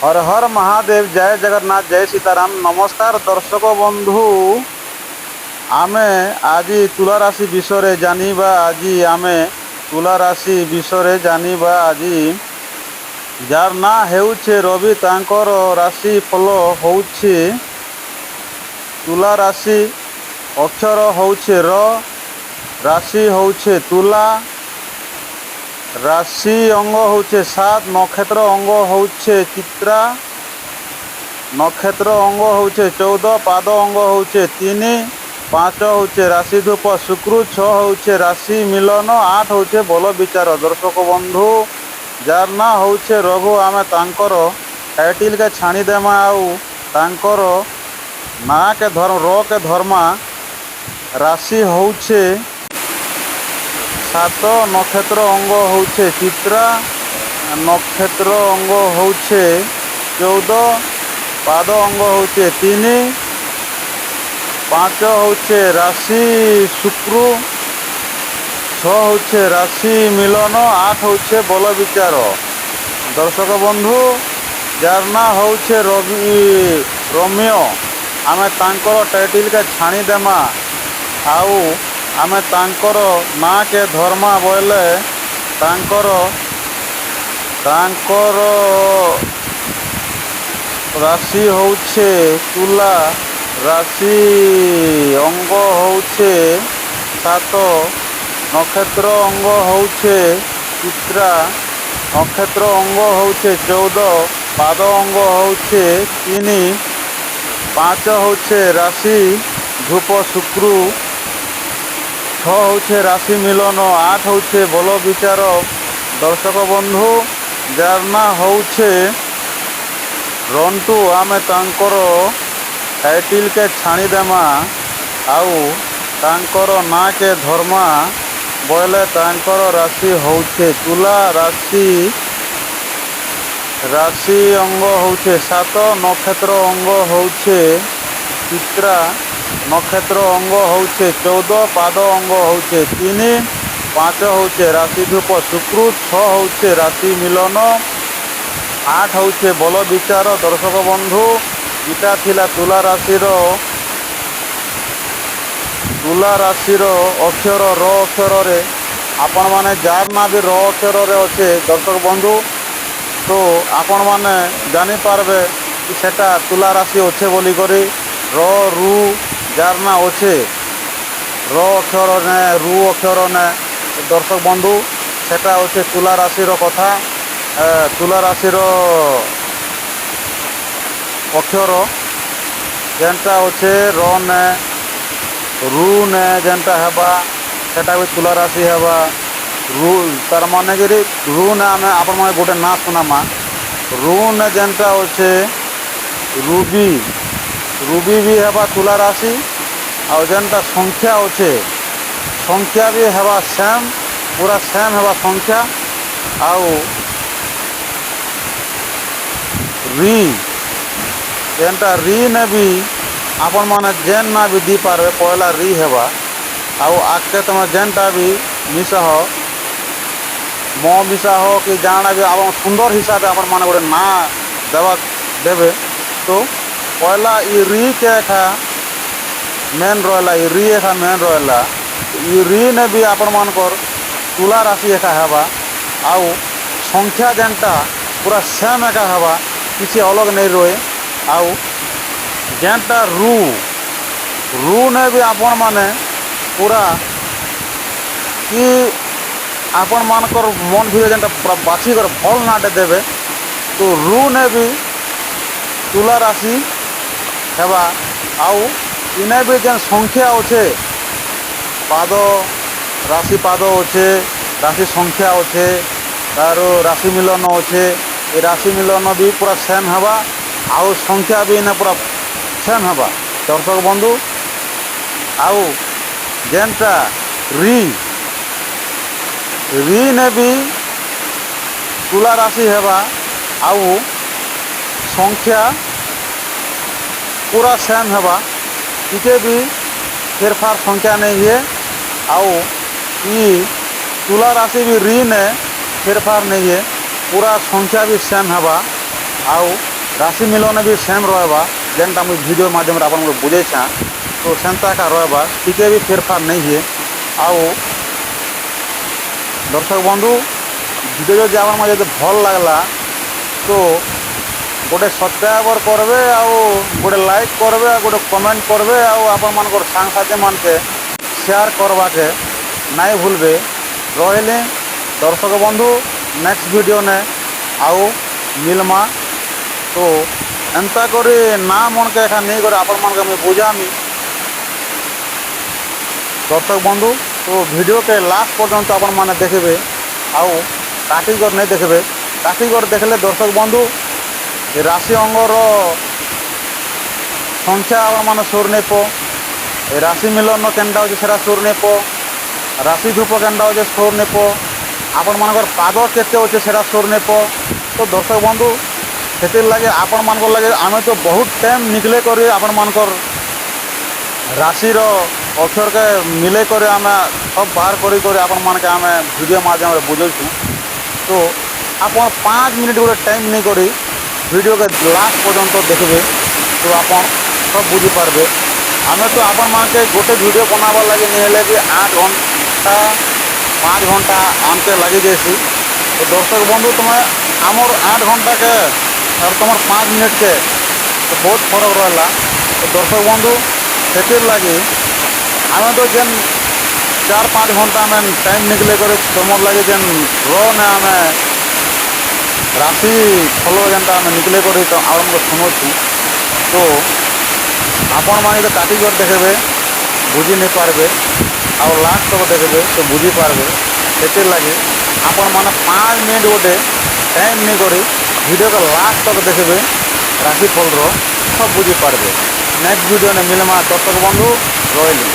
ହର ହର ମହାଦେବ, ଜୟ ଜଗନ୍ନାଥ, ଜୟ ସୀତାରାମ। ନମସ୍କାର ଦର୍ଶକ ବନ୍ଧୁ, ଆମେ ଆଜି ତୁଲା ରାଶି ବିଷୟରେ ଜାଣିବା। ଆଜି ଆମେ ତୁଲା ରାଶି ବିଷୟରେ ଜାଣିବା। ଆଜି ଯାର ନାଁ ହେଉଛି ରବି, ତାଙ୍କର ରାଶି ଫଳ ହେଉଛି ତୁଲା ରାଶି। ଅକ୍ଷର ହେଉଛି ର, ରାଶି ହେଉଛି ତୁଲା, ରାଶି ଅଙ୍ଗ ହେଉଛି 7, ନକ୍ଷତ୍ର ଅଙ୍ଗ ହେଉଛି ଚିତ୍ରା, ନକ୍ଷତ୍ର ଅଙ୍ଗ ହେଉଛି 14, ପାଦ ଅଙ୍ଗ ହେଉଛି 3, 5 ହେଉଛି ରାଶିଧିପ ଶୁକ୍ର, 6 ହେଉଛି ରାଶି ମିଲନ, 8 ହେଉଛି ବଳ ବିଚାର। ଦର୍ଶକ ବନ୍ଧୁ, ଯାର ନାଁ ହେଉଛି ରଘୁ, ଆମେ ତାଙ୍କର ଟାଇଟିଲକେ ଛାଣିଦେମା ଆଉ ତାଙ୍କର ନାଁକେ ଧର ର କେ ଧର୍ମା। ରାଶି ହଉଛେ 7, ନକ୍ଷତ୍ର ଅଙ୍ଗ ହଉଛେ ଚିତ୍ରା, ନକ୍ଷତ୍ର ଅଙ୍ଗ ହଉଛେ 14, ପାଦ ଅଙ୍ଗ ହଉଛେ 3, 5 ହଉଛେ ରାଶି ଶୁକ୍ର, 6 ହଉଛେ ରାଶି ମିଲନ, 8 ହଉଛେ ବଳ ବିଚାର। ଦର୍ଶକ ବନ୍ଧୁ, ଯାର ନାଁ ହଉଛେ ରବି ରମ୍ୟ, ଆମେ ତାଙ୍କର ଟାଇଟିଲକେ ଛାଣିଦେମା ଆଉ ଆମେ ତାଙ୍କର ନାଁକେ ଧର୍ମା ବୋଇଲେ ତାଙ୍କର ରାଶି ହଉଛେ ତୁଲା, ରାଶି ଅଙ୍ଗ ହଉଛେ 7, ନକ୍ଷତ୍ର ଅଙ୍ଗ ହଉଛେ ଚିତ୍ରା, ନକ୍ଷତ୍ର ଅଙ୍ଗ ହଉଛେ 14, ପାଦ ଅଙ୍ଗ ହଉଛେ 3, 5 ହଉଛେ ରାଶି ଧୂପ ଶୁକ୍ର, 6 ହଉଛେ ରାଶି ମିଲନ, 8 ହଉଛେ ବଳ ବିଚାର। ଦର୍ଶକ ବନ୍ଧୁ, ଯାର ନାଁ ହଉଛେ ରଣ୍ଟୁ, ଆମେ ତାଙ୍କର ଟାଇଟିଲକେ ଛାଣିଦେମା ଆଉ ତାଙ୍କର ନାଁକେ ଧର୍ମା ବୋଇଲେ ତାଙ୍କର ରାଶି ହଉଛେ ତୁଲା ରାଶି, ରାଶି ଅଙ୍ଗ ହଉଛେ 7, ନକ୍ଷତ୍ର ଅଙ୍ଗ ହଉଛେ ଚିତ୍ରା, ନକ୍ଷତ୍ର ଅଙ୍ଗ ହଉଛେ 14, ପାଦ ଅଙ୍ଗ ହଉଛେ 3, 5 ହଉଛେ ରାଶି ଧୂପ ଶୁକ୍ର, 6 ହଉଛେ ରାଶି ମିଲନ, 8 ହଉଛେ ବଳ ବିଚାର। ଦର୍ଶକ ବନ୍ଧୁ, ଇଟା ଥିଲା ତୁଲା ରାଶିର ଅକ୍ଷର ର ଅକ୍ଷରରେ। ଆପଣମାନେ ଯାର ନାଁ ବି ର ଅକ୍ଷରରେ ଅଛେ ଦର୍ଶକ ବନ୍ଧୁ, ତ ଆପଣମାନେ ଜାଣିପାରବେ କି ସେଟା ତୁଲା ରାଶି ଅଛେ ବୋଲିକରି। ର ରୁ ଯାର ନାଁ ଅଛେ ର ଅକ୍ଷର ନେ, ରୁ ଅକ୍ଷର ନେ, ଦର୍ଶକ ବନ୍ଧୁ, ସେଟା ହଉଛି ତୁଲା ରାଶିର କଥା, ତୁଲା ରାଶିର ଅକ୍ଷର ଯେନ୍ଟା ଅଛେ ର ନେ, ରୁ ନେ ଯେନ୍ଟା ହେବା, ସେଟା ବି ତୁଲା ରାଶି ହେବା। ରୁ ତାର ମାନେ କିରି ରୁ ନେ ଆମେ ଆପଣମାନେ ଗୋଟେ ନାଁ ଶୁଣାମା। ରୁ ନେ ଯେନ୍ଟା ଅଛେ ରୁବି, ରୁବି ବି ହେବା ତୁଲା ରାଶି। ଆଉ ଯେନ୍ଟା ସଂଖ୍ୟା ଅଛେ, ସଂଖ୍ୟା ବି ହେବା ସେମ୍, ପୁରା ସେମ୍ ହେବା ସଂଖ୍ୟା। ଆଉ ରି ଯେନ୍ଟା ରି ନେ ବି ଆପଣମାନେ ଯେନ୍ ନାଁ ବି ଦେଇପାରବେ, ପହିଲା ରି ହେବା ଆଉ ଆଗକେ ତମେ ଯେନ୍ଟା ବି ମିଶାହ, ମ ମିଶାହ କି ଜାଣା ବି, ଆପଣ ସୁନ୍ଦର ହିସାବେ ଆପଣମାନେ ଗୋଟେ ନାଁ ଦେବା ଦେବେ, ତ ପହିଲା ଇ ରି କେ ଏଖା ମେନ୍ ରହେଲା। ଇ ରି ଏଖା ମେନ୍ ରହେଲା। ଇ ରି ନେ ବି ଆପଣମାନଙ୍କର ତୁଲା ରାଶି ଏଖା ହେବା ଆଉ ସଂଖ୍ୟା ଯେନ୍ଟା ପୁରା ସେମ୍ ଏକା ହେବା, କିଛି ଅଲଗ ନେଇ ରହେ। ଆଉ ଯେନ୍ଟା ରୁ, ରୁ ନେ ବି ଆପଣମାନେ ପୁରା କି ଆପଣମାନଙ୍କର ମନ ଭିତରେ ଯେନ୍ଟା ପୁରା ବାଛିକରି ଭଲ୍ ନାଁଟେ ଦେବେ, ତ ରୁ ନେ ବି ତୁଲା ରାଶି ହେବା। ଆଉ ଇନେ ବି ଯେନ୍ ସଂଖ୍ୟା ଅଛେ, ପାଦ ରାଶି ପାଦ ଅଛେ, ରାଶି ସଂଖ୍ୟା ଅଛେ, ତାର ରାଶି ମିଲନ ଅଛେ, ଏ ରାଶି ମିଲନ ବି ପୁରା ସେମ୍ ହେବା ଆଉ ସଂଖ୍ୟା ବି ଇନେ ପୁରା ସେମ୍ ହେବା ଦର୍ଶକ ବନ୍ଧୁ। ଆଉ ଯେନ୍ଟା ରି, ରି ନେ ବି ତୁଲା ରାଶି ହେବା ଆଉ ସଂଖ୍ୟା ପୁରା ସେମ୍ ହେବା, ଟିକେ ବି ଫେରଫାର ସଂଖ୍ୟା ନେଇ ହୁଏ। ଆଉ ଇ ତୁଲା ରାଶି ବି ରି ନେ ଫେରଫାର ନେଇ ହୁଏ, ପୁରା ସଂଖ୍ୟା ବି ସେମ୍ ହେବା। ଆଉ ରାଶି ମିଲନ ବି ସେମ୍ ରହେବା। ଯେନ୍ଟା ମୁଇଁ ଭିଡ଼ିଓ ମାଧ୍ୟମରେ ଆପଣଙ୍କୁ ବୁଝେଇଛେଁ, ତ ସେନ୍ତା ଏକା ରହେବା, ଟିକେ ବି ଫେରଫାର ନେଇ ହୁଏ। ଆଉ ଦର୍ଶକ ବନ୍ଧୁ, ଭିଡ଼ିଓ ଯଦି ଆପଣଙ୍କୁ ଯଦି ଭଲ୍ ଲାଗଲା, ତ ଗୋଟେ ସବସ୍କ୍ରାଇବର କରବେ ଆଉ ଗୋଟେ ଲାଇକ୍ କରବେ ଆଉ ଗୋଟେ କମେଣ୍ଟ କରବେ ଆଉ ଆପଣମାନଙ୍କର ସାଙ୍ଗସାଥି ମାନକେ ସେୟାର କରବାକେ ନାଇଁ ଭୁଲବେ। ରହିଲି ଦର୍ଶକ ବନ୍ଧୁ, ନେକ୍ସଟ ଭିଡ଼ିଓ ନେ ଆଉ ମିଲମା। ତ ଏନ୍ତା କରି ନା ମନକେ ଏଖା ନେଇକରି ଆପଣମାନକେ ମୁଇଁ ବୁଝାମି ଦର୍ଶକ ବନ୍ଧୁ। ତ ଭିଡ଼ିଓକେ ଲାଷ୍ଟ ପର୍ଯ୍ୟନ୍ତ ଆପଣମାନେ ଦେଖିବେ ଆଉ କାଟିକରି ନାଇଁ ଦେଖିବେ। କାଟିକରି ଦେଖିଲେ ଦର୍ଶକ ବନ୍ଧୁ, ଏ ରାଶି ଅଙ୍ଗର ସଂଖ୍ୟା ଆପଣମାନେ ସୁର ନେଇ ପ, ଏ ରାଶି ମିଲନ କେନ୍ଟା ହଉଛି ସେଟା ସୁର ନେଇ ପ, ରାଶି ଧୂପ କେନ୍ଟା ହଉଛି ସୁର ନେଇ ପ, ଆପଣମାନଙ୍କର ପାଦ କେତେ ଅଛେ ସେଟା ସୁର ନେଇ ପ। ତ ଦର୍ଶକ ବନ୍ଧୁ, ସେଥିର୍ ଲାଗି ଆପଣମାନଙ୍କର ଲାଗି ଆମେ ତ ବହୁତ ଟାଇମ୍ ନିକଲେ କରି ଆପଣମାନଙ୍କର ରାଶିର ଅକ୍ଷରକେ ମିଲେଇ କରି ଆମେ ସବ ବାହାର କରି କରି ଆପଣମାନକେ ଆମେ ଭିଡ଼ିଓ ମାଧ୍ୟମରେ ବୁଝଉଛୁ। ତ ଆପଣ 5 ମିନିଟ୍ ଗୋଟେ ଟାଇମ୍ ନେଇ କରି ଭିଡ଼ିଓକେ ଲାଷ୍ଟ ପର୍ଯ୍ୟନ୍ତ ଦେଖିବେ, ତ ଆପଣ ସବ ବୁଝିପାରିବେ। ଆମେ ତ ଆପଣମାନକେ ଗୋଟେ ଭିଡ଼ିଓ ବନାବାର ଲାଗି ନି ହେଲେ ବି 8 ଘଣ୍ଟା, 5 ଘଣ୍ଟା ଆମକେ ଲାଗିଯାଇସି। ତ ଦର୍ଶକ ବନ୍ଧୁ, ତୁମେ ଆମର 8 ଘଣ୍ଟାକେ ଆର୍ ତୁମର 5 ମିନିଟ୍କେ ତ ବହୁତ ଫରକ ରହିଲା। ତ ଦର୍ଶକ ବନ୍ଧୁ, ସେଥିର୍ ଲାଗି ଆମେ ତ ଯେନ୍ 4-5 ଘଣ୍ଟା ଆମେ ଟାଇମ୍ ନିକଲେ କରି ତୁମର ଲାଗି ଯେନ୍ ର ନେ ଆମେ ରାଶି ଫଲ ଯେନ୍ଟା ଆମେ ନିକଲେ କରି ତ ଆପଣଙ୍କୁ ଶୁଣଉଛୁ, ତ ଆପଣମାନେ ତ କାଟିକରି ଦେଖିବେ, ବୁଝି ନେଇ ପାରବେ ଆଉ ଲାଷ୍ଟ ତକ ଦେଖିବେ ତ ବୁଝିପାରବେ। ସେଥିର୍ ଲାଗି ଆପଣମାନେ 5 ମିନିଟ୍ ଗୋଟେ ଟାଇମ୍ ନେଇ କରି ଭିଡ଼ିଓକେ ଲାଷ୍ଟ ତକ ଦେଖିବେ, ରାଶି ଫଲର ସବ ବୁଝିପାରବେ। ନେକ୍ସଟ ଭିଡ଼ିଓ ନେ ମିଲମା ଦର୍ଶକ ବନ୍ଧୁ, ରହିଲି।